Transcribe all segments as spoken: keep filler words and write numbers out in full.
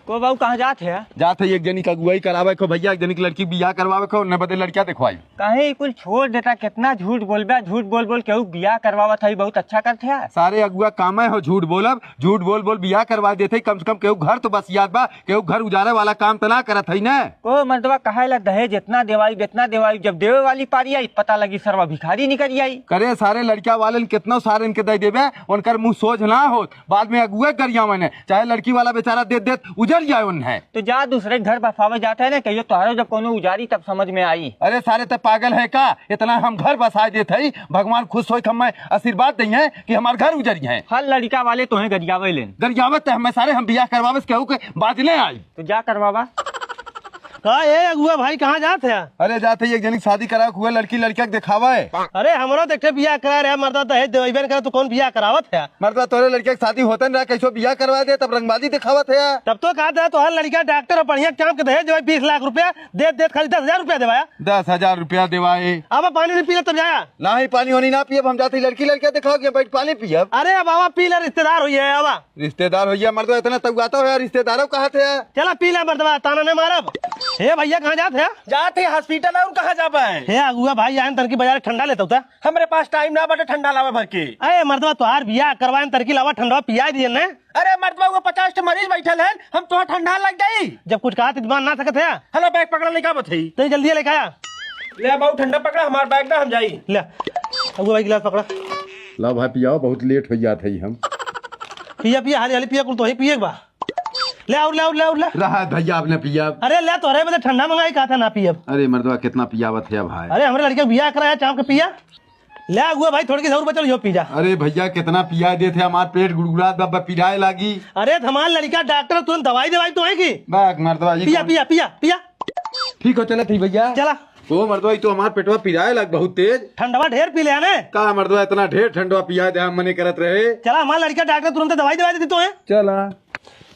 को बाबू, कहाँ जात है? जात है एक जनी का अगुवाई करावे को भैया, एक जनी की लड़की बियाह करवावे को, न बदे लड़किया देखवाई। काहे ई कुल छोड़ देता, कितना झूठ बोलबे, झूठ बोल बोल केहू बियाह करवावत है, बहुत अच्छा करत है। सारे अगुआ कामे हो झूठ बोलब, झूठ बोल बोल बियाह करवा देत है, कम से कम केहू घर तो बसियात बा, केहू घर उजारे वाला काम तो ना करत है न। को मर्दवा कहे ला दहेज इतना देवाई, इतना देवाई, जब देवे वाली पारी आई पता लगी सरवा भिखारी निकल आई। करे सारे लड़किया वाले कितनो सारे इनके दे देबे, उनकर मुंह सोझ ना होत, बाद में अगुए गरियावन है, चाहे लड़की वाला बेचारा देत देत उजर जाए उन्हें। तो जा दूसरे घर बसावे जात है ना, कहियो तोहरो जब कोनो उजारी तब समझ में आई। अरे सारे त पागल है का, इतना हम घर बसा देत है, भगवान खुश होई हमें आशीर्वाद दई है कि हमार घर उजरी है। हर लड़का वाले तोहे गरियावे लेन। गरियावत है हमें सारे, हम बियाह करवावे से केहू के बाज नहीं आई। तो जा करवावा। का ए अगुआ भाई, कहाँ जात है? अरे जात है एक जनी के शादी करा हुआ, लड़की लड़किया के देखावा है। अरे हमरो देखे बियाह करा रहे मर्दा, दहेज देवेबे न करे तो कौन बियाह करावत है? मर्दा तोरे लड़किया के शादी होते न रहा, कैसो बियाह करवा दे, तब रंगबाजी दिखावत है। तब तो कहा था तोहर लड़का डॉक्टर है, बढ़िया काम के दहेज देवाई, बीस लाख रुपया दे, दे खाली दस हजार रुपया देवाया। दस हजार रुपया देवाए। अब पानी नहीं पीले तब जाया। ना ही पानी वानी ना पियब, हम जाते ही लड़की लड़किया दिखाओ के बैठ पानी पियब। अरे अब आवा पी ले, रिश्तेदार होइए, आवा। रिश्तेदार होइए मर्दवा, इतना तउआता हो यार, रिश्तेदारों कहा थे यार। चला पी ले मर्दवा, ताना नहीं मारब। हे भैया, कहाँ जात है? जात है हॉस्पिटल, और कहाँ जाबे? हे अगुआ भाई, आयन तनकी बाजार ठंडा लेता होता। हमरे पास टाइम ना बाटे ठंडा लावे भर के। अरे मर्दवा, तोहार बियाह करवाएन, तनकी लावा ठंडवा पिया दिए ने। अरे मर्दवा, वो पचास ठे मरीज बैठल हैं, हम तोहार ठंडा लग जाई। जब कुछ कहा तो जबान ना सकत है। हला बैग पकड़ा लेके आवत है। तो जल्दी लेके आया। ले बाबू ठंडा पकड़ा, हमार बैग ना हम जाई। ले, अगुआ भाई गिलास पकड़ा। ला भाई पियाओ, बहुत लेट हो जात है हम। पिया पिया, हाली हाली पिया, कुल तो ही पिए के बा। ले और ले और ले और ले। रहा है भैया, आपने पिया। अरे ले, तोहरे बदे ठंडा मंगाई, कहा था ना पियब। अरे मर्दवा, कितना पियावत है भाई। अरे हमरे लड़के के बियाह कराया, चाप के पिया। ले अगुआ भाई, थोड़ी की और बचल, यो पी जा। अरे भैया, कितना पिया देत है, हमार पेट गुड़गुड़ा दब पिराए लागी। अरे तो हमार लड़का डॉक्टर, तुरंत दवाई देवाई तो है की? बैग मर्दवा जी पिया, कौन- पिया, पिया, पिया। ठीक हो, चलत ही भैया। चला। ओ मर्दवा, ई तो हमार पेटवा पिराए लाग बहुत तेज। ठंडवा ढेर पी ले आने। का मर्दवा, इतना ढेर ठंडवा पिया दे, हम मने करत रहे। चला, हमार लड़का डॉक्टर तुरंत दवाई देवा देती तो है। चला।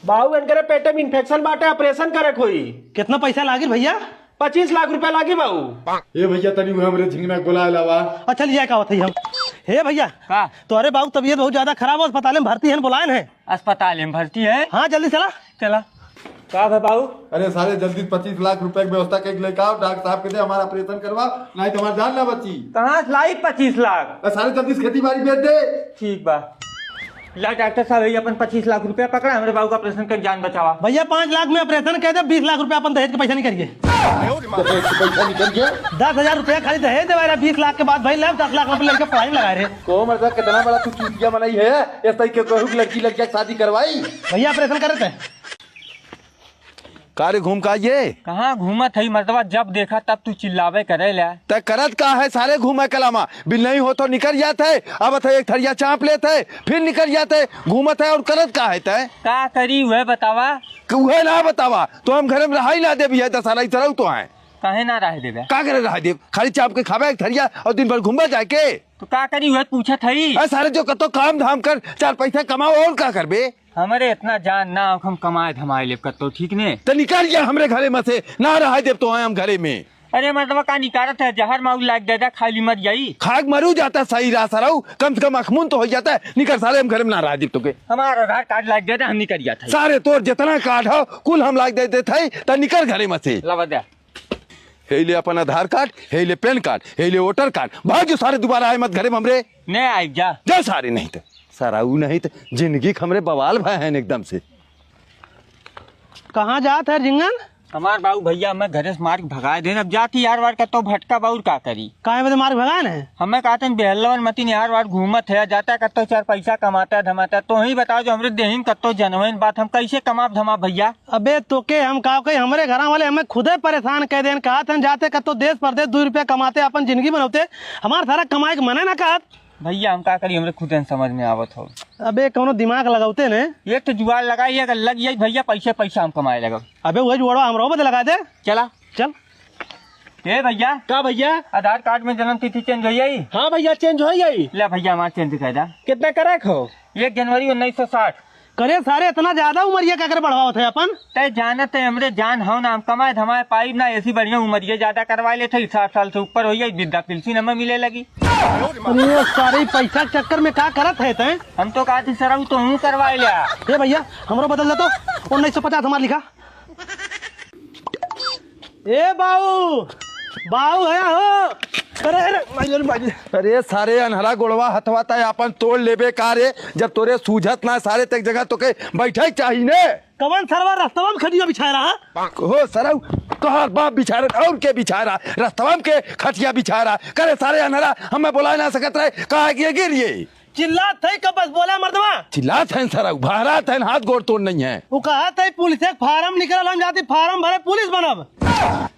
बाबू, इनकरे पेटे में इन्फेक्शन बाटे, ऑपरेशन करे के होई। कितना पैसा लागी भैया? पच्चीस लाख रुपया लागी बाबू। ए भैया, तनी उहे हमरे झिंगना के बुलाए लावा। अच्छा, लिया का होत है हम। हे भैया, का? तोहरे बाबू तबीयत बहुत ज्यादा खराब हो, अस्पताल में भर्ती है, बुलाए हैं। अस्पताल में भर्ती है? हाँ, जल्दी चला। चला। का भा बाबू? अरे सारे, जल्दी पच्चीस लाख रुपया के व्यवस्था करके लेके आओ, डॉक्टर साहब के दे हमारा ऑपरेशन करवा, नहीं तो हमार जान ना बची। कहाँ से लाई पच्चीस लाख? अरे सारे, जल्दी से खेती बाड़ी बेच दे। ठीक बा। ला डॉक्टर साहब, ये अपन पच्चीस लाख रुपया पकड़ा, हमरे बाबू का ऑपरेशन कर जान बचावा। भैया, पाँच लाख में ऑपरेशन कह दे, बीस लाख रुपया अपन दहेज के पैसा निकल गए। दहेज के पैसा निकल गया? दस हजार रुपया खाली दहेज देवा रहा, बीस लाख के बाद भाई, ला दस लाख रुपया लड़के पढ़ाई में लगा रहे। को मर्दा, कितना बड़ा तू चूतिया बनाई है, इस तरीके के कहू कि लड़की लड़किया के शादी करवाई। भैया, ऑपरेशन कर देते हैं। का रे घूम का ये? कहाँ घूमत है मर्दवा, जब देखा तब तू चिल्लावे करे ला। तै करत का है सारे घूमे कलामा? बिल नहीं हो तो निकल जात है, अब तो एक थरिया चाप लेत है, फिर निकल जात है, घूमत है और करत का है तै? का करी वह बतावा। कि वह ना बतावा तो हम घर में रहाई ना देबी है, दशहरा ही तरह तो है। काहे ना रह देबे? का करे रह देब? खाली चाप के खाबे एक थरिया और दिन भर घूमबे जाके। तो का करी वह पूछत है। अरे सारे जो कतो काम धाम कर, चार पैसा कमाओ और का करबे? हमरे इतना जान ना हो, हम कमाए धमाए लेब कत्तो, ठीक ने? त निकल जा हमरे घरे में से, ना रहे देब तो हम घरे में। अरे मर्दवा का निकारत है, जहर माऊ लाग दे दे, खाली मर जाई। खाक मरू जाता सही रहा सरऊ, कम से कम अखमुन तो हो जाता है। निकल सारे, हम घरे में ना रहे देब तो के। हमार आधार कार्ड लाग दे दे, हम निकल जात है। सारे तोर जितना कार्ड हो, कुल हम लाग दे देत है, त निकल घरे में से। लावा दे। हे ले अपन आधार कार्ड, हे ले पैन कार्ड, हे ले वोटर कार्ड। भाग जो सारे, दोबारा आए मत घरे में हमरे। नहीं आए जा। जा सारे, नहीं तो सरऊ नहीं तो जिंदगी के हमरे बवाल भय हैं एकदम से। कहाँ जात है झिंगन? हमार बाबू भैया हमें घरे से मार के भगाए देन। अब जाती यार वार कत्तो भटका बाउर का करी? काहे बदे मार के भगाए न? हमें कहते हैं बेहल्लवन मतिन यार वार घूमत है, जाता कत्तो चार पैसा कमाता धमाता। तो ही बताओ जो हमरे देहिन कत्तो जनवेन बात, हम कैसे कमाब धमाब भैया? अबे तोके हम का कही, हमरे घरा वाले हमें खुदे परेशान कह देन, कहत हन जाते कत्तो देश परदेश दू रुपया कमाते, अपन जिंदगी बनौते, हमार सारा कमाए के मने ना कहत। भैया हम का करी, हमरे खुदे न समझ में आवत हो। अबे कौनो दिमाग लगौते ने। एक तो जुगाड़ लगाई, अगर लग जाई भैया पैसे, पैसा हम कमाए लगब। अबे वही जुगाड़वा हमरो बदे लगा दे। चला। चल। ए भैया। का भैया? आधार कार्ड में जन्म तिथि चेंज हो जाई? हाँ भैया, चेंज हो जाई। ले भैया हमार चेंज कर दा। कितना करे हो? एक जनवरी उन्नीस सौ साठ। करे सारे, इतना ज्यादा उमरिया का करे बढ़वावत है अपन? तय जानत है, हमरे जान हो ना, हम कमाए धमाए पाइब ना, ऐसी बढ़िया उमरिया ज्यादा करवा लेते, साठ साल से ऊपर हो जाई, वृद्धा पेंशन हमें मिले लगी। अरे सारे, पैसा के चक्कर में का करत है तय? हम तो कहा थी सरऊ तो हूँ करवा लिया। ए भैया, हमरो बदल दे तो, उन्नीस सौ पचास हमार लिखा। ए बाऊ, बाऊ है हो? अरे, अरे, माई रे, माई रे। अरे सारे अनहरा गोड़वा हथवा तय आपन तोड़ लेबे का रे? जब तोरे सूझत ना सारे, तक जगह तोके बैठे के चाही ने। कवन सरवा रस्तवा में खटिया बिछाए रहा? हो सरऊ, तोहार बाप बिछाए रहा, और के बिछाए रहा? रस्तवा में के खटिया बिछाए रहा? करे सारे अनहरा, हमें बोला ना सकत रहे, कहा कि ये गिर ये। चिल्लात है कब बस बोला मर्दवा? चिल्लात है सरऊ, बहरात है, हाथ गोड़ तोड़ नहीं है। वो कहा था पुलिस एक फार्म निकलल, हम जाती फार्म भरे पुलिस बनब।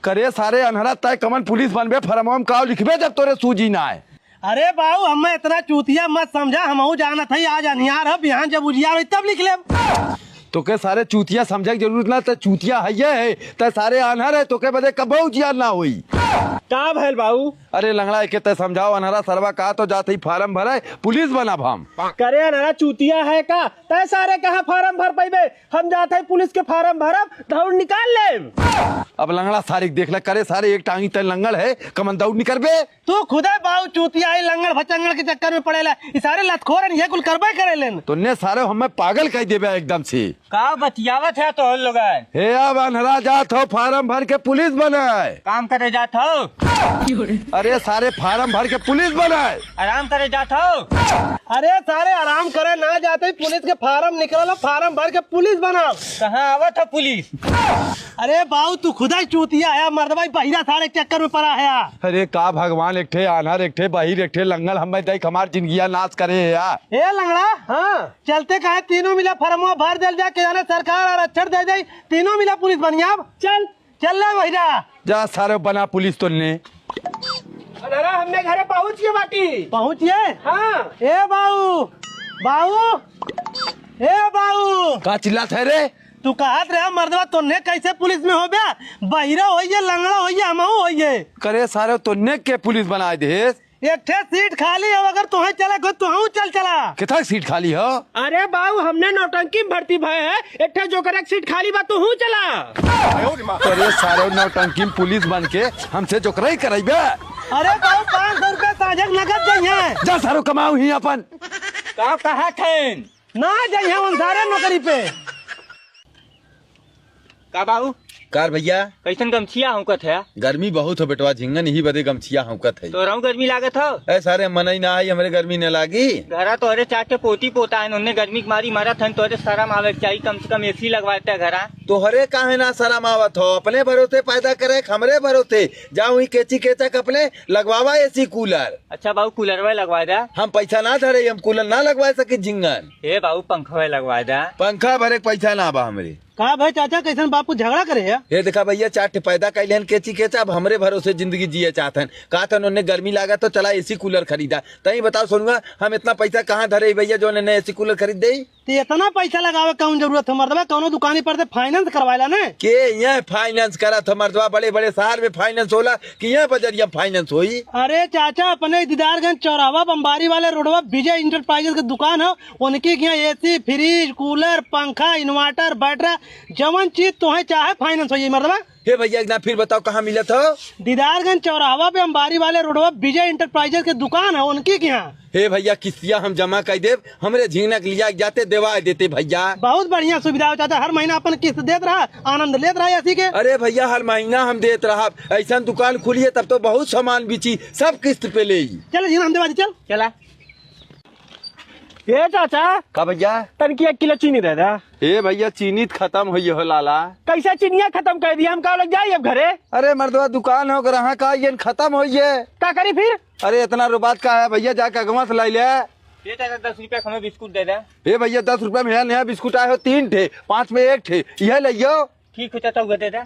करे सारे अनहरा, तय कमन पुलिस बनबे, फार्मवा में काव लिखबे जब तोरे सूझी ना है। अरे बाऊ, हमें इतना चूतिया मत समझा, हमहू जानत है आज अनियार है, बिहान जब उजियार होई तब लिख लेब। तोके सारे चूतिया समझे के जरूरत ना, तय चूतिया है ये है, तय सारे अनहर है, तोके बदे कबो उजियार ना होई। का भइल बाऊ? अरे लंगड़ा, एके तय समझाओ, अनहरा सरवा कहा तो जात ही फार्म भरे, पुलिस बनब हम। करे अनहरा चूतिया है का? तय सारे कहाँ फार्म भर पइबे? हम जात है पुलिस के फार्म भरब, दौड़ निकाल लेब। अब लंगड़ा सारे के देख ले, करे सारे एक टांगी तय लंगड़ है, कमन दौड़ निकरबे? तू खुदे बाऊ चूतिया है, लंगड़ भचंगड़ के चक्कर में पड़ेला। ई सारे लतखोरन ये कुल करबे करेलेन। तोन्ने सारे हमें पागल कह देबे एकदम से। का बतियावत है तोहर लोगन? हे, अब अनहरा जात हो फार्म भर के पुलिस बने। काम करे जात हो? अरे सारे, फार्म भर के पुलिस बने। आराम करे जात हो? अरे सारे, आराम करे ना जाते ही पुलिस के फार्म निकलल हो, फार्म भर के पुलिस बनब। कहाँ आवत हो पुलिस? अरे बाऊ, तू खुदा ही चूतिया है, मर्दवा ही बहिरा सारे के चक्कर में पड़ा है। अरे का भगवान, एक ठे आन्हर, एक ठे बहिर, एक ठे लंगड़, हमें देख हमार जिंदगिया नाश करे है यार। ए लंगड़ा, हाँ। चलते कहे तीनों मिला फरमवा भर देल जा, के जाने सरकार आरक्षण दे दे, तीनों मिला पुलिस बनिया। चल, चल ले बहिरा। जा सारे बना पुलिस तोन्ने। अरे हमने घरे पहुंच गए बाटी। पहुंच गए? हाँ। ए बाऊ, बाऊ, ए बाऊ। का चिल्लात है रे? तू कहत रहे मर्दवा तोन्ने कैसे पुलिस में हो बे? बहिरा होइए, लंगड़ा होइए, हमहू होइए। करे सारे तोन्ने के पुलिस बनाए देस? एक ठे सीट खाली हो, अगर तोहे चला को तोहू चल चला। कितना सीट खाली हो? अरे बाऊ, हमने नौटंकी में भर्ती भए है, एक ठे जोकर एक सीट खाली बा, तोहू चला। अरे सारे नौटंकी में पुलिस बन के हमसे जोकराई कराइबे? अरे बाऊ, पाँच सौ रुपया साझे नगद जइहे। जा सारो कमाऊ ही अपन। का कहा थे? ना जइहे उन सारे नौकरी पे। का बाऊ? कार भैया। कैसन गमछिया हौंकत है? गर्मी बहुत हो बेटवा, झिंगन यही बदे गमछिया हौंकत है। तोहराऊ गर्मी लागत हो? ए सारे मनई ना आई, हमरे गर्मी न लागी। घरा तोहरे चार ठे पोती पोता है, उन्हें गर्मी के मारी मरत है, तोहरे शरम आवे के चाही, कम से कम एसी लगवा देते घरा। तोहरे काहे ना शरम आवत हो? अपने भरोसे पैदा करे, हमरे भरोसे। जा वही केची केचा कपले, लगवावा एसी कूलर। अच्छा बाऊ, कूलरवा लगवा दे। हम पैसा ना धरे, हम कूलर ना लगवा सके झिंगन। ए बाऊ, पंखवा लगवा दे। पंखा भरे के पैसा ना बा हमरे। का भाई चाचा, कैसन बाप को झगड़ा करे है? ये देखा भैया, चार ठे पैदा कैले हन केची केचा, अब हमरे भरोसे जिंदगी जिए चाहत हन। कहा था उन्हें गर्मी लागा तो चला एसी कूलर खरीदा। तई बताओ सोनुआ, हम इतना पैसा कहाँ धरे भैया जो उन्हें एसी कूलर खरीद दे? ते इतना पैसा लगावे कौन जरूरत है मर्दवा? कौनो दुकानी पर से फाइनेंस करवाएला ने? के यहाँ फाइनेंस करत है मर्दवा? बड़े बड़े शहर में फाइनेंस होला कि यहाँ बजरिया फाइनेंस होई? अरे चाचा, अपने दीदारगंज चौराहा बम्बारी वाले रोडवा विजय इंटरप्राइजेस के दुकान है, उनकी के यहाँ एसी, फ्रिज, कूलर, पंखा, इन्वर्टर, बैटरा, जवन चीज तोहे चाहे फाइनेंस होई मर्दवा। हे भैया, एक ना फिर बताओ, कहाँ मिलत हो? दीदारगंज चौराहा पे अंबारी वाले रोडवा विजय इंटरप्राइजेस के दुकान है, उनकी के यहाँ। हे भैया, किस्तिया हम जमा कर देब, हमरे झिंगना के लिया के जाते देवा देते भैया। बहुत बढ़िया सुविधा हो चाचा, हर महीना अपन किस्त देत रहा, आनंद लेत रहा एसी के। अरे भैया, हर महीना हम देत रहा, ऐसा दुकान खुलिए तब तो बहुत सामान बिची, सब किस्त पे ले। चल झिंगना, हम देवा दी, चल। चला। ए चाचा, का भैया? तनकी एक किलो चीनी दे दे। ए भैया, चीनी त खतम होई हो लाला। कैसे चीनिया खतम कर दिया? हम का लग जाई अब घरे? अरे मर्दवा, दुकान हो ग्राहक आ, ये खतम होई है। का करी फिर? अरे इतना रुबात का है भैया, जाके अगवा से लाई ले। ए चाचा, दस रुपया के हमें बिस्कुट दे दे। ए भैया, दस रुपया में है नया बिस्कुट आए हो तीन ठे, पाँच में एक ठे, यह ले यो। ठीक हो चाचा, उहे दे दे।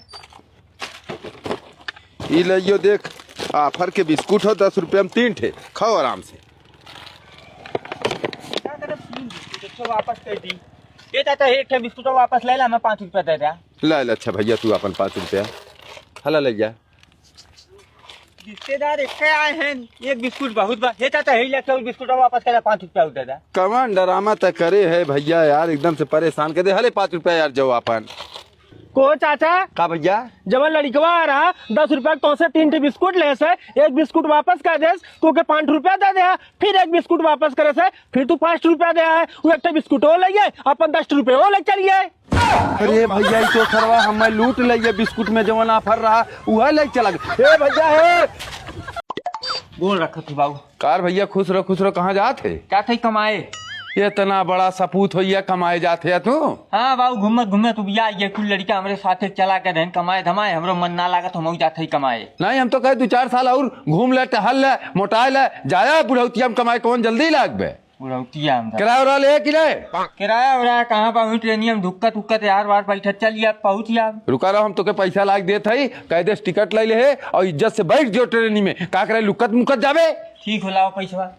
ई लइयो देख, ऑफर के बिस्कुट हो, दस रुपया में तीन ठे, खाओ आराम से। का करब, तीन बिस्कुट, अच्छा वापस कर दी। ए चाचा, एक ठे बिस्कुट वापस ले ला, हमें पाँच रुपया दे दे। ले ले, अच्छा भैया, तू अपन पाँच रुपया। हला ले जा। रिश्तेदार एक आए हैं, एक बिस्कुट बहुत बा। हे चाचा, हे ले, चल बिस्कुट वापस करे, पाँच रुपया उधर दे। कवन डरामा त करे है भैया यार, एकदम से परेशान कर दे। हले पाँच रुपया यार, जाओ अपन। को चाचा? का भैया? जब लड़कवा आ रहा, दस रुपया के तोसे तीन ठे बिस्कुट ले से, एक बिस्कुट वापस कर देस, तो के पाँच रुपया दे दे, फिर एक बिस्कुट वापस करे से, फिर तू पाँच रुपया दे है, वो एक ठे बिस्कुट हो ले, अपन दस रुपये हो ले चलिए। अरे भैया, ई तो सरवा हमें लूट ले, ये बिस्कुट में जवन ऑफर रहा, वह ले चला गया। ए भैया, हे। गोड़ रखत ही बाबू। कार भैया, खुश रहो, खुश रहो। कहाँ जात है? जात है कमाए। ये इतना बड़ा सपूत हो, ये कमाए जात है तू? हाँ बाबू, घूमत घूमत उबिया, ये कुल लड़का हमरे साथे चला के रहन कमाए धमाए, हमरो मन ना लागत, हम जात है कमाए। नहीं, हम तो कहे दो चार साल और घूम ले, टहल ले, मोटाए ले, जाया बुढ़ौतिया में कमाए, कौन जल्दी लागबे? बुढ़ौतिया हम तो। किराया उराया ले कि नहीं? किराया उराया कहाँ बा? वहीं ट्रेनिया में धुक्कत उक्कत यार बार बैठत चल या पहुँच या। रुका रहो, हम तोके पैसा लाग देत हई, कह दे टिकट ले ले है और इज्जत से बैठ जो ट्रेनी में। का करे लुकत मुकत जाबे? ठीक हो, लाओ पैसवा।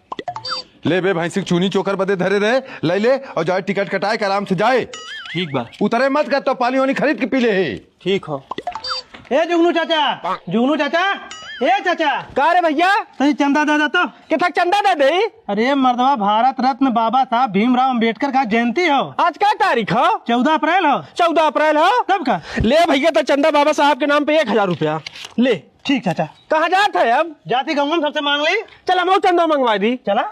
ले बे, भैंसी के चूनी चोकर बदे धरे रहे, ले ले और जाए टिकट कटाए के आराम से जाए। ठीक बा। उतरे मत कर तो पानी वानी खरीद के पी ले है। ठीक हो। ए जुगनू चाचा, जुगनू चाचा, ए चाचा। का रे भैया? तनी चंदा दे दे तो। कितना चंदा दे दे? अरे मर्दवा, भारत रत्न बाबा साहब भीमराव अंबेडकर का जयंती हो। आज का तारीख हो? चौदह अप्रैल हो। चौदह अप्रैल हो? तब का? ले भैया, तो चंदा बाबा साहब के नाम पे एक हजार रुपया ले। ठीक चाचा। कहाँ जात है अब? जाती गाँव में सबसे मांग ली। चल, हम चंदा मंगवा दी। चला।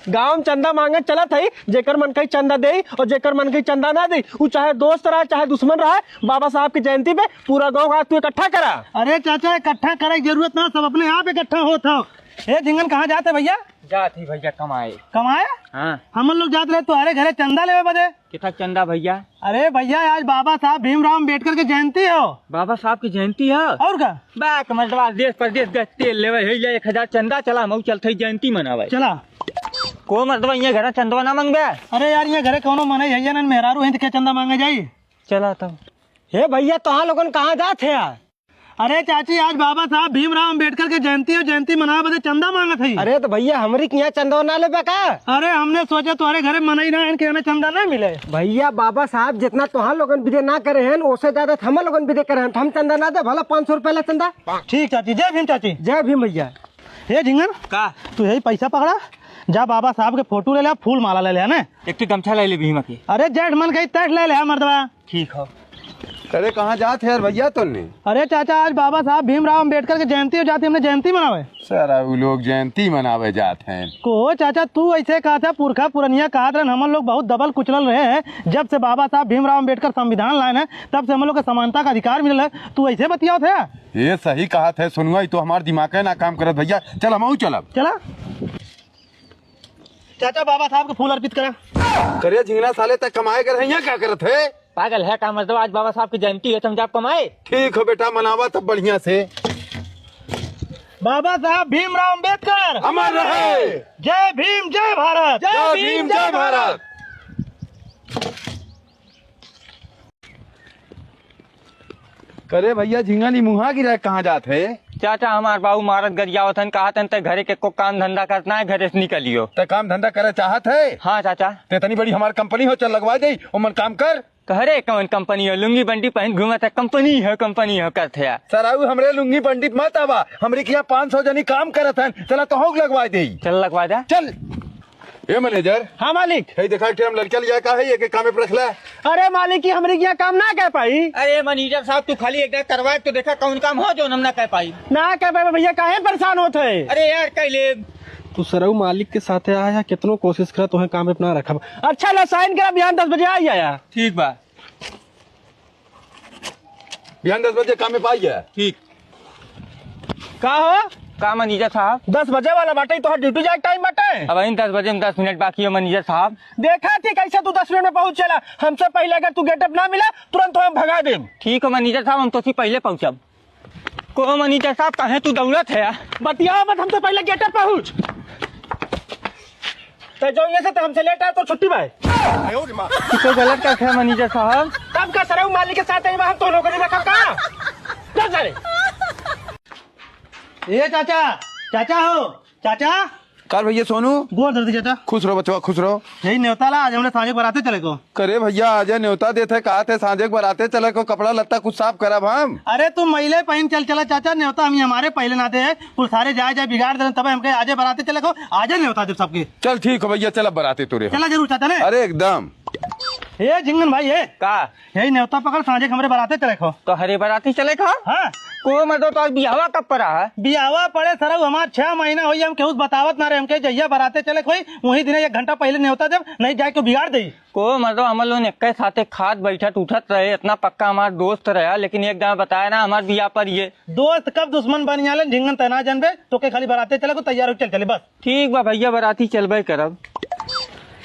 गाँव में चंदा मांगे चलत है, जेकर मन कही चंदा दे और जेकर मन कही चंदा ना दे, उ चाहे दोस्त रहे, चाहे दुश्मन रहे, बाबा साहब की जयंती पे पूरा गाँव का तू इकट्ठा करा। अरे चाचा, इकट्ठा करे की जरूरत ना, सब अपने आप इकट्ठा होत हो। ए झिंगन, कहाँ जात है भैया? जात ही भैया कमाए। कमाए? हाँ। हमन लोग जात रहे तुम्हारे घरे चंदा लेवे बदे। कितना चंदा भैया? अरे भैया, आज बाबा साहब भीमराव अंबेडकर की जयंती हो। बाबा साहब की जयंती है? और का? बा, कमरदवा देश परदेश गए तेल लेवे, हे ले एक हजार चंदा, चला, मऊ चलत ही जयंती मनावे। चला। को मर्दवा, ये घरा चंदवा ना मंगबे? अरे यार, ये घरे कौनो मनई है या ना, मेहरारू है तो क्या चंदा मांगे जाई? चला तब। हे भैया, तोहार लोगन कहाँ जात है यार? अरे चाची, आज बाबा साहब भीमराव अंबेडकर के जयंती है, जयंती मनावे बदे चंदा मांगत है। अरे तो भैया, हमरी के यहाँ चंदा ना लेबे का? अरे हमने सोचे तुम्हारे घरे मनई ना है, इनके यहाँ चंदा ना मिले। भैया, बाबा साहब जितना तोहार लोगन बिदे ना करे हैं, ओसे ज्यादा हम लोगन बिदे करे हैं, तो हम चंदा ना दे, भला पाँच सौ रुपया ला चंदा। ठीक चाची, जय भीम चाची। जय भीम भैया। हे झिंगन, का? तू यही पैसा पकड़ा, जा बाबा साहब के फोटो ले ले, फूल माला ले ले, है ना? एक ठे गमछा ले ले भीमा के। अरे जेठ मन कही तेठ ले ले, मर्दवा। ठीक हो। अरे कहाँ जात है यार भैया तोने? अरे चाचा, आज बाबा साहब भीमराव अंबेडकर के जयंती हो जाती, हमने जयंती मनावे। सारा उ लोग जयंती मनावे जात हैं। को चाचा, तू ऐसे कहा था, पुरखा पुरनिया कहत रहन, हमन लोग बहुत दबल कुचलल रहे हैं। जब से बाबा साहब भीमराव अंबेडकर संविधान लाए हैं, तब से हम लोग के समानता का अधिकार मिलल है। तू ऐसे बतियावत है? ये सही कहत है, सुनवा, ई तो हमार दिमागे ना काम करत भैया। चल, हमहू चलब। चला। चाचा, बाबा साहब के फूल अर्पित करा। करे झिंगना साले, तक कमाए कर है, यहाँ क्या करत है? पागल है का मर्दवा, आज बाबा साहब की जयंती है, तो हम जाब कमाए। ठीक हो बेटा, मनावा तब बढ़िया से। बाबा साहब भीमराव अंबेडकर अमर रहे। जय भीम, जय भारत। जय भीम, जय भारत। करे भैया, झिंगनी मुहा गिरा कहाँ जात है? चाचा, हमार बाबू मारत गरियावत हन, कहत हन, "ते घरे के को काम धंधा करत ना है, घरे से निकलियो।" ते काम धंधा करे चाहत है? हाँ चाचा। ते इतनी बड़ी हमार कंपनी हो, चल लगवा दे, ओमन काम कर। कहरे कवन कंपनी हो, लुंगी बंडी पहन घूमत है, कंपनी हो, कंपनी हो करत है। सराऊ, हमरे लुंगी बंडी मत आवा, हमरे के यहाँ पाँच सौ जनी काम करत हन, चला तोहू के लगवा दे। चल लगवा दे। चल। ए मैनेजर। हाँ मालिक। हे देखा, एक ठे हम लड़का लिया का है, ये के कामे पर रख ला। अरे मालिक, ये हमरे के यहाँ काम ना कर पाई। अरे मैनेजर साहब, तू खाली एक बार करवा तो देखा, कौन काम हो जो हम ना कर पाई। ना कर पाए भैया, काहे परेशान होत है? अरे यार, कह ले। तू सरऊ मालिक के साथे आया, कितनो कोशिश करा, तोहे काम पे ना रखब। अच्छा ला, साइन करा, बिहान दस बजे आ जाया। ठीक बा। बिहान दस बजे काम में पाई है। ठीक। का हो? का मैनेजर साहब? दस बजे वाला बाटे, तोहर ड्यूटी जाए टाइम बाटे। अब इन दस बजे में दस मिनट बाकी हो मैनेजर साहब। देखा थी कैसे तू दस मिनट में पहुँच चला। हमसे पहले अगर तू गेटअप ना मिला, तुरंत हम भगा देब। ठीक हो मैनेजर साहब, हम तो सी पहले पहुँचब। को मैनेजर साहब, काहे तू दौड़त है? बतिया मत, हमसे पहले गेटअप पहुँच। तो जो ये से तो हमसे लेट आए तो छुट्टी भाई। तू कोई गलत का है मैनेजर साहब? तब का सरऊ मालिक के साथ है, हम तो नौकरी में का? चल सारे। ए चाचा, चाचा हो, चाचा। का रे भैया सोनू? गोड़ धर दी चाचा। खुश रहो बचवा, खुश रहो। यही नेवता ला, आज हमरे साँझे क बराते चले को। करे भैया, आजे नेवता देत है, कहा थे साँझे क बराते चले को, कपड़ा लत्ता कुछ साफ करब हम। अरे तू महिले पहिन चल चला चाचा, नेवता हम ही हमारे पहिले ना दे है, कुल सारे जाए जाए बिगाड़ दे, तबे हमके आजे बराते चले को, आजे नेवता दे सबके। चल ठीक हो भैया, चल अब बराते तोरे हो। चला जरूर चाचा ने। अरे एकदम। ए झिंगन भाई, ए। का? यही नेवता पकड़, साँझे क हमरे बराते चले को। तोहरे बराती चले का? हाँ। को मर्दो, तो आज बियाहवा कब पड़ा है? बियाहवा पड़े सरऊ, हमार छह महीना होई, हम केहू से बतावत ना रहे, हमके जहिया बराते चले कोई, वही दिने एक घंटा पहिले नेवता देब, नहीं जाए के बिगाड़ देई। को मर्दो, हम लोग एक साथे खात बैठत उठत रहे, इतना पक्का हमार दोस्त रहा, लेकिन एक दाना बताया ना हमार बियाह पर ये। दोस्त कब दुश्मन बन जाले, झिंगन तै ना जानबे, तोके खाली बराते चले को, तैयार हो चल चले बस। ठीक बा भैया, बराती चलबे करब।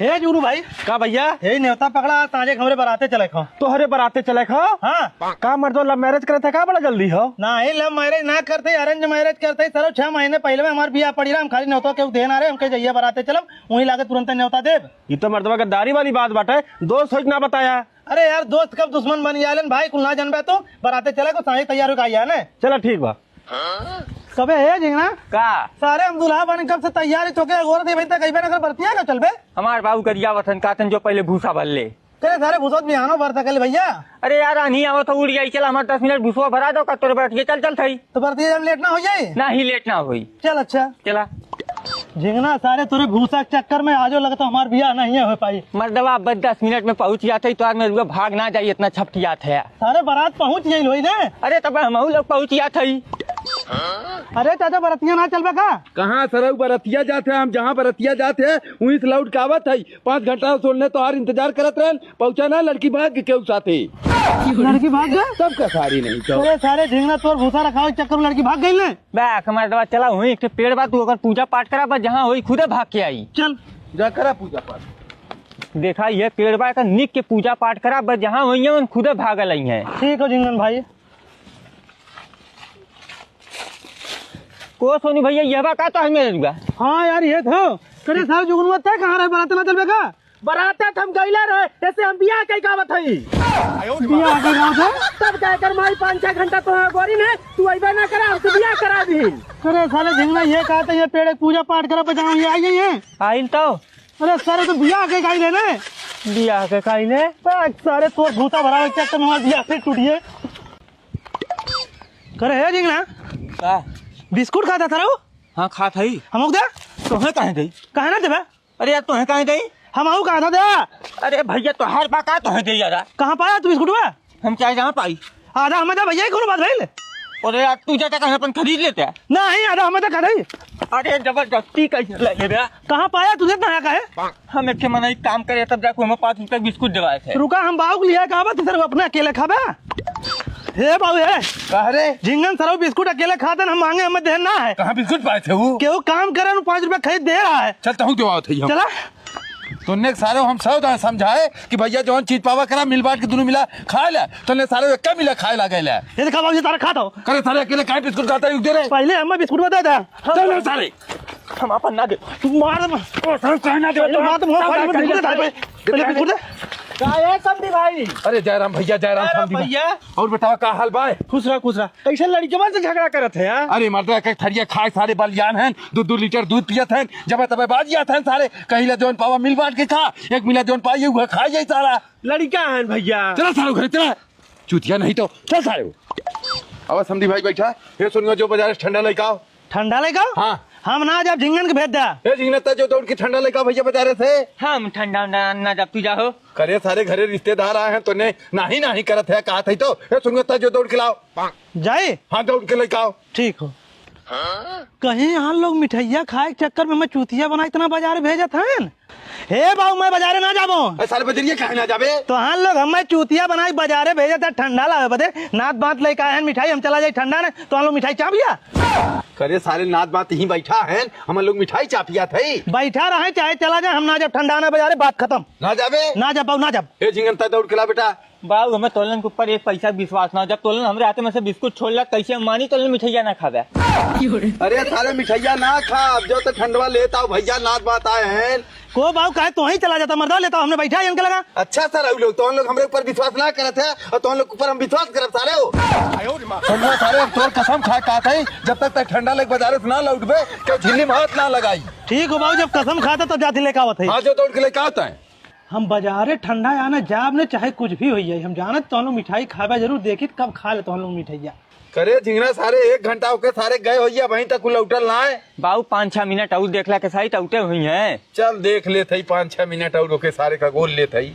हे जुगनू भाई। का भैया? हे नेवता पकड़ा, आज साँझे क हमरे बराते चले को। तोहरे बराते चले को? हाँ। का मर्दो, love marriage करत है का, बड़ा जल्दी हो? नाही, love marriage ना करते, arrange marriage करते। सरऊ छह महीने पहिले में हमार बियाह पड़ी रहा, हम खाली नेवता केहू देहे ना रहे, हमके जहिया बराते चलब, वहीं लागे तुरंते नेवता देब। ई तो मर्दवा गद्दारी वाली बात बाटे, दोस्त होई के ना बताया। अरे यार, दोस्त कब दुश्मन बन जालन भाई, कुल ना जानबे तू। बराते चले को, साँझे तैयार होके आइया ने। चला ठीक बा। कबे हे झिंगना? का? सारे हम दुल्हा बन कब से तैयार ही, तोके अगोरत ही भाई, तक अइबे ना कर, बरतिया का चलबे? हमार बाबू गरियावत हन, कहतन जो पहिले भूसा भर ले। करे सारे भूसा तो बिहानो भर सकल भैया। अरे यार, आन्ही आवत हो, उड़ जाई, चल हमार दस मिनट भूसा भरा दो, का तोरे बरतिया चल चल थई। तो बरतिया जब लेट ना हो जाई? नाही, लेट ना होई। चल अच्छा। चला। झिंगना, सारे तोरे भूसा के चक्कर में आजो लगता हमार बियाह नहीं हो पाई। मर्दवा, अब दस मिनट में पहुँच जात है, तो आज मेरे भाग ना जाई, इतना छपटियात है। सारे बारात पहुँच गई होई ने। अरे, तब हमहू लोग पहुँच जात है। अरे चाचा, बरतिया ना चलबे का? कहाँ सरऊ बरतिया जात है? हम जहाँ बरतिया जात है, वहीं से लौट के आवत है। पाँच घंटा से ओने तोहार इंतजार करत रहन, पहुँचा ना, लड़की भाग के केहू साथे। लड़की भाग गए? तब का सारी नहीं तो। अरे सारे झिंगना, तोर भूसा रखावे के चक्कर में लड़की भाग गई ने। बे, कमर दबा चला, वहीं एक ठे पेड़ बा, तू ओकर पूजा पाठ करा, बस जहाँ होई खुदे भाग के आई। चल। जा करा पूजा पाठ। देखा, ये पेड़ बा, एकर निक के पूजा पाठ करा, बस जहाँ होई है, खुदे भागल आई है। ठीक हो झिंगन भाई। को सोनू भैया, ये बा का तो है मेरे बा? हाँ यार, ये था। करे साहब जुगनुआ, तय कहाँ रहे, बरात ना चलबे का? बराते त हम गइले रहे, ऐसे हम बियाह कई का आवत हई। बियाह कई का आवत है? तब का एकर माई पाँच छह घंटा तो गोरी ने, तू अइबे ना करा, हम तो बियाह करा दी। अरे साले झिंगना, ये कहते ये पेड़ एक पूजा पाठ करा, बजाओ, ये आई है। आइल तो। अरे सारे तो बियाह कई का आइले ने। बियाह कई का आइले? बस सारे तोर भूसा भरा चक्कर में हमार बियाह फिर टूटिए। करे हे झिंगना। का? बिस्कुट खाता था रे वो? हाँ, खात हई। हमहू दे। तोहे काहे दई? काहे ना देबे? अरे यार, तोहे काहे दई? हमहू कहा था दे। अरे भैया, तोहार बा का, तोहे दे यार। कहाँ पाया तू बिस्कुट बा? हम चाहे जहाँ पाई। आधा हमें दे भैया, कोनो बात भइल? अरे यार, तू जाता कहीं अपन खरीद लेते। नहीं, आधा हमें दे, खा दे। अरे जबरदस्ती कैसे ले लेबे? कहाँ पाया तू, देता है काहे? हम एक ठे मनई काम करे, तब जाके हमें पाँच रुपया बिस्कुट देवाए थे। रुका, हम बाबू के लिए कहा बा, तू सिर्फ अपने अकेले खाबे? हे बाबू, हे। का रे? झिंगन सरऊ बिस्कुट अकेले खाते न, हम मांगे, हमें देन ना है। कहाँ बिस्कुट पाए थे वो? केहू काम करे न, पाँच रुपया खरीद दे रहा है। चल, तहूँ देवाओ थे हम। चला। तोने सारे हम सौ दान समझाए कि भैया जौन चीज पावा करा, मिल बांट के दोनों मिला खा ले। तोने सारे एक मिला खाए लागे ले। ये देखा बाबू, ये सारा खाता हो। करे सारे अकेले काहे बिस्कुट खाता है, दे रे। पहले हमें बिस्कुट बता दे। चल ना सारे। हम आपन ना दे। मार, मार। ओ, सर, कहना दे। पहले मार तो मुंह सब फाड़, काट बिस्कुट दे। पहले बिस्कुट दे। का है समधी भाई? अरे जयराम भैया, जयराम जयराम समधी भाई। भैया। और बतावा का हाल बा? खुश रहा, खुश रहा। कैसे लड़िकवा से झगड़ा करत है यार? अरे मर्दवा, एक एक थरिया खाए सारे बलियान हैं, दो दो लीटर दूध पियत हैं, जब तब बाज जात हैं सारे। कहीं ला जौन पावा मिल बांट के खा, एक मिला जौन पाई उहे खा जाई सारा। लड़िका हैं भैया। चला सारे घरे चला। चूतिया नहीं तो, चल सारे। अब समधी भाई बैठा। हे सोनुआ, जो बाजार से ठंडा लेके आओ। ठंडा लेके आओ? हाँ। हम ना जाब, झिंगन के भेज दे। हे झिंगन, ता जो दौड़ के ठंडा लेके आओ भैया बाजारे से। हम ठंडा उंडा ना जाब, तू जाहो। करे सारे घरे रिश्तेदार आए हैं, तोने नाही नाही करत है, कहा था तो। हे सोनुआ, ता जो दौड़ के लाओ। जाई? हाँ, दौड़ के लेके आओ। ठीक हो। कहीं हम लोग मिठाइया खाए के चक्कर में हमें चूतिया बना इतना बाजार भेजत हैं। हे बाबू, मैं बाजारे ना जाबो। ए, साले बजरिया काहे ना जाबे? तो हम लोग हमें चूतिया बनाई बाजारे भेजे थे ठंडा लावे बदे। नात बात लेके आए हैं मिठाई, हम चला जाई ठंडा ने, तो हम लोग मिठाई चाप लिया। करे साले, नात बात यहीं बैठा है, हम लोग मिठाई चापिया थे। बैठा रहे चाहे चला जाए, हम ना जाब ठंडा ना बाजारे, बात खत्म। ना जाबे? ना जाब बाबू, ना जाब। ए झिंगन, तै दौड़ के ला बेटा। बाबू, हमें तोलन के ऊपर एक पैसा विश्वास ना हो। जब तोलन हमरे हाथे में से बिस्कुट छोड़ ला, कैसे हम मानी तोलन मिठाइया ना खावे? अरे साले, मिठाइया ना खा, अब जो तो ठंडवा लेता हो भैया, नात बात आए हैं, को बाऊ, काहे तोहई चला जाता मर्दा, लेता हमने बैठा है इनके लगा। अच्छा सारे, उ लोग, तोहन लोग हमरे ऊपर विश्वास ना करत है और तोहन लोग ऊपर हम विश्वास करब सारे हो। सुन लो सारे, हम तोर कसम खाए कहत है, जब तक तक ठंडा लेके बाजारे से ना लौटबे, केहू झिल्ली में हाथ ना लगाई। ठीक हो बाऊ, जब कसम खाता तो जाती लेके आवत है। हाँ, जो दौड़ के लेके आवत है। हम बाजारे ठंडा आने जाब ने, चाहे कुछ भी हो जाए, हम जानत तोहन लोग मिठाई खाबे जरूर, देखित कब खा ले तोहन लोग मिठाइया। करे झिंगना सारे, एक घंटा होके सारे गए होइया, वहीं तक लौटल ना है। बाऊ, पाँच छह मिनट और देखला के साई टूटे हुई हैं। चल देख लेत हई, पाँच छह मिनट और ओके सारे का गोल लेत हई।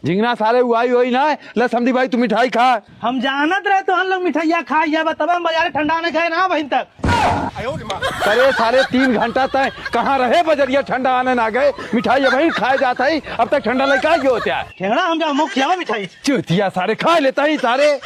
झिंगना सारे, उ आई होई ना, ले समधी भाई तू मिठाई खा। हम जानत रहे तोहन लोग मिठाइया खाइया, बा तब हम बाजारे ठंडा आने गए ना वहीं तक। अरे सारे, तीन घंटा तय कहाँ रहे बजरिया, ठंडा आने ना गए, मिठाई अबहीं खाए जात हई, अब तक ठंडा लेके आई हो क्या? ठेंगड़ा हम जाओ मुख खियावा मिठाई। चूतिया सारे, खा लेता ही सारे।